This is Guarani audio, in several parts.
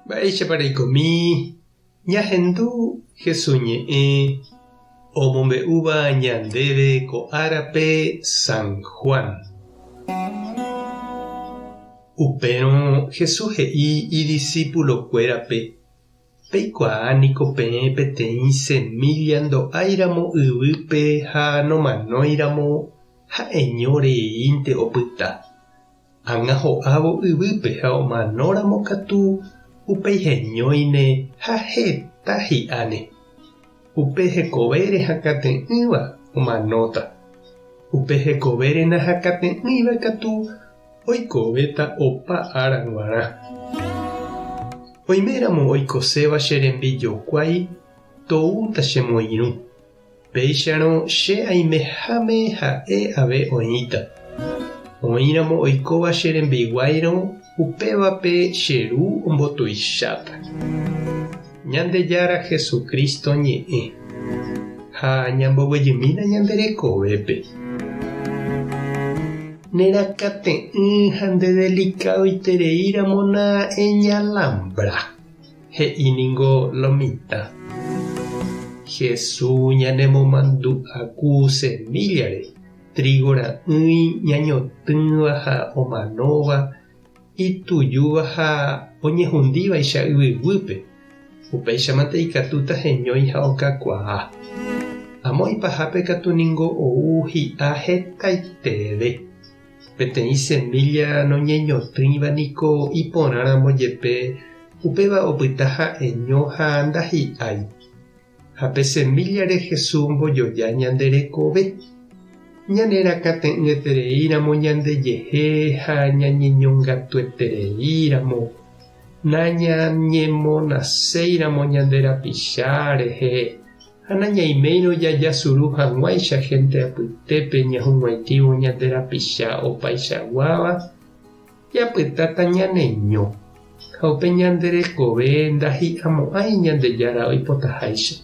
Mba'éichapa reikomi ñahendu Jesús ñe'ẽ omombe'úva ñandéve ko árape San Juan. Upérõ Jesús he'i idisípulokuérape, Peikuaa niko peẽ peteĩ semílla ndo'áiramo yvýpe ha nomanóiramo ha'eño reínte opyta. Ág̃a ho'ávo yvýpe ha omanóramo katu upéi heñóine ha heta hi'áne. Upe hekovére hakate'ỹva omanóta. Upe hekovére nahakate'ỹiva katu oikovéta opa ára g̃uarã. Oiméramo oikoséva che rembijokuái toúta chemoirũ. Péicharõ che aimeháme ha'e ave oĩta. Oĩramo oikóva che rembiguáirõ, upévape che Ru ombotuicháta. Ñandejára Jesucristo ñe'ẽ. Ha ñamboguejymína ñande rekovépe. Nerakate'ỹ ha ndedelikadoitereíramo na eñalambra. He'i ningo lo mitã. Jesús ñanemomandu'a ku semíllare, trígo ra'ỹi ñañotỹva ha omanóva, itujúva ha oñehundívaicha yvyguýpe, upéichamante ikatúta heñói ha okakuaa. Amo ipahápe katu ningo ou hi'a hetaiteve. Peteĩ semílla noñeñotỹiva niko iporãramo jepe upéva opyta ha'eño ha ndahi'ái. Ha pe semíllare Jesús ombojoja ñande rekove. Ñanerakate'ỹetereíramo ñandejehe ha ñañeñongatuetereíramo, nañañemonaséiramo ñande rapicha rehe, Ha nañaiméirõ jajasuru hag̃uáicha hénte apytépe ñahug̃uaitĩvo ñande rapicha opaichaguáva, japytáta ñaneño, ha upe ñande rekove ndahi'amo'ãi Ñandejára oipotaháicha.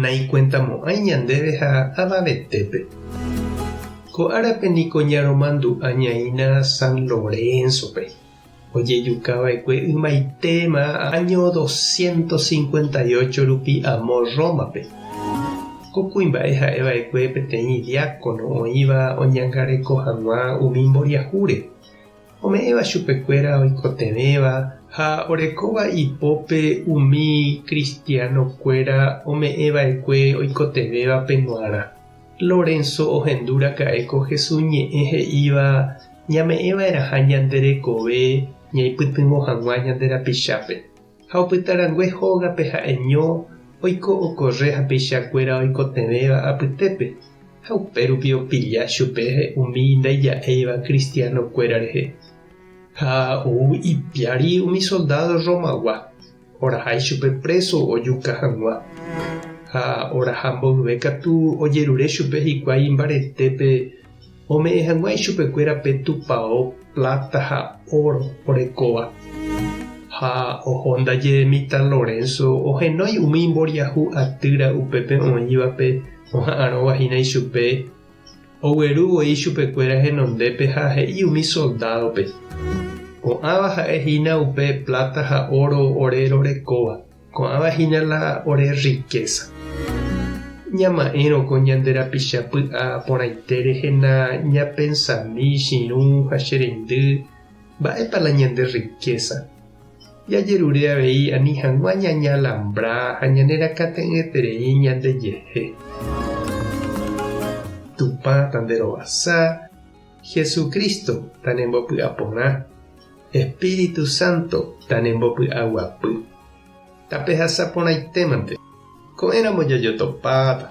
Naikuentamo'ãi ñandéve ha avavetépe. Ko árape niko ñaromandu'a ñaína San Lorenzo-pe. Ojejukava'ekue ymaitéma áño doscientos cincuenta y ocho rupi amo Rómape. Ko kuimba'e ha'eva'ekue peteĩ diákono oĩva oñangareko hag̃ua umi mboriahúre, ome'ẽva chupekuéra oikotevẽva ha orekóva ipópe umi kristianokuéra ome'ẽva'ekue oikotevẽvape g̃uarã. Lorenzo ohendu raka'e ko Jesús ñe'ẽ he'íva Ñame'ẽva'erãha ñande rekove ñaipytyvõ hag̃ua ñande rapichápe. Ha opytarangue hógape ha'eño oiko okorre hapichakuéra oikotevẽva apytépe, ha upérupi opilla chupe umi ndaija'éiva kristianokuéra rehe. Ha ou ipiári umi soldádo Romagua, oraha ichupe préso ojuka hag̃ua. Ha oraha mboyve katu ojerure chupe hikuái mbaretépe Ome'ẽ hag̃ua ichupekuéra pe tupao pláta ha óro orekóva. Ha oho ndaje mitã Lorenzo ohenói umi mboriahu atýra upépe oĩvape oha'arõva hína ichupe, ogueru voi ichupekuéra henondépe ha he'i umi soldádope, Ko'ãva ha'e hína upe pláta ha óro ore rorekóva. Ko'ãva hína la ore rrikésa. Ñama'ẽrõ ko ñande rapicha py'a porãite rehe na ñapensami chirũ ha che reindy mba'épa la ñande rrikésa. Jajerure avei ani hag̃ua ñañalambra ha ñanerakate'ỹeterei ñandejehe. Tupã tanderovasa, Jesucristo tanembopy'aporã. Espíritu Santo tanembopy'aguapy. Tapehasa porãitémante. Ko'ẽramo jajotopáta.